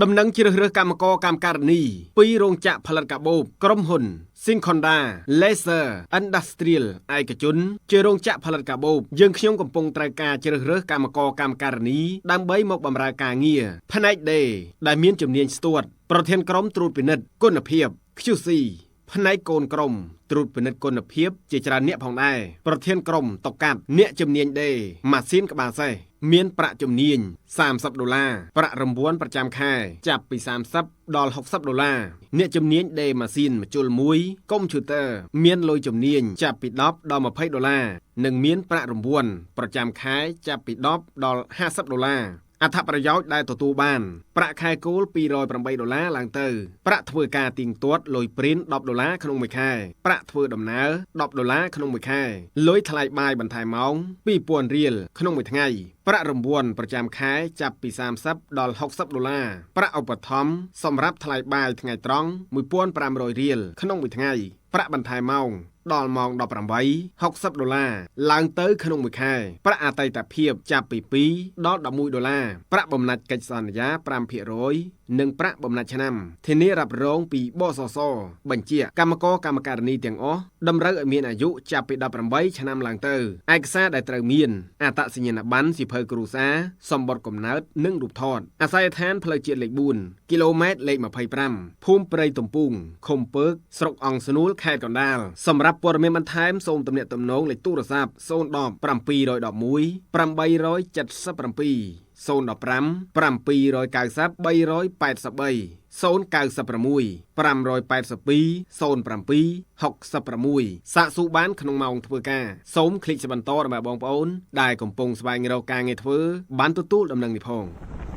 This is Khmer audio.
ដំណឹងជ្រើសរើសកម្មករកម្មការិនីពីរោងចក្រផលិតកាបូបក្រុមហ៊ុន Sinconda Laser Industrial ឯកជនជារោងចក្រផលិតកាបូបយើងខ្ញុំកំពុងត្រូវការជ្រើសរើសកម្មករកម្មការិនីដើម្បីមកបម្រើការងារផ្នែកដេរដែលមានជំនាញស្ទាត់ប្រធានក្រុមត្រួតពិនិត្យគុណភាព QC ផ្នែកកូនក្រុមត្រួតពិនិត្យគុណភាពជាច្រើនអ្នកផងដែរប្រធានក្រុមតកាត់អ្នកជំនាញដេរម៉ាស៊ីនក្បាលសេះមានប្រាក់ជំនាញ30ដុល្លារប្រាក់រង្វាន់ប្រចាំខែចាប់ពី30ដល់60ដុល្លារអ្នកជំនាញដេរម៉ាស៊ីនម្ជុលមួយកុំព្យូទ័រមានលុយជំនាញចាប់ពី10ដល់20ដុល្លារនិងមានប្រាក់រង្វាន់ប្រចាំខែចាប់ពី10ដល់50ដុល្លារអត្ថប្រយោជន៍ដែលទទួលបានប្រាក់ខែគោល208ដុល្លារឡើងទៅប្រាក់ធ្វើការទៀងទាត់លុយព្រីន10ដុល្លារក្នុងមួយខែប្រាក់ធ្វើដំណើរ10ដុល្លារក្នុងមួយខែលុយថ្លៃបាយបន្ថែមម៉ោង2000រៀលក្នុងមួយថ្ងៃប្រាក់រង្វាន់ប្រចាំខែចាប់ពី30ដល់60ដុល្លារប្រាក់ឧបត្ថម្ភសម្រាប់ថ្លៃបាយថ្ងៃត្រង់1500រៀលក្នុងមួយថ្ងៃប្រាក់បន្ថែមម៉ោងដល់ម៉ោង18 60ដុល្លារឡើងទៅក្នុងមួយខែប្រាក់អតីតភាពចាប់ពី2ដល់11ដុល្លារប្រាក់បំណាច់កិច្ចសន្យា5%និងប្រាក់បំណាច់ឆ្នាំធានារ៉ាប់រងពីបសសបញ្ជាកម្មករកម្មការិនីទាំងអស់តម្រូវឲ្យមានអាយុចាប់ពី18ឆ្នាំឡើងទៅឯកសារដែលត្រូវមានអត្តសញ្ញាណប័ណ្ណសៀវភៅគ្រួសារសម្បត្តិកំណើតនិងរូបថតអាសយដ្ឋានផ្លូវជាតិលេខ4គីឡូម៉ែត្រលេខ25ភូមិព្រៃទំពូងឃុំពើកស្រុកអង្គស្នួលខេត្តកណ្ដាលសម្រាប់ព័ត៌មានបន្ថែមសូមទំនាក់ទំនងលេខទូរស័ព្ទ010 711 877 015 790 383 096 582 07 66សាកសួរបានក្នុងម៉ោងធ្វើការសូមคลิกបន្តរបស់បងប្អូនដែលកំពុងស្វែងរកការងារធ្វើបានទទួលដំណឹងនេះផង។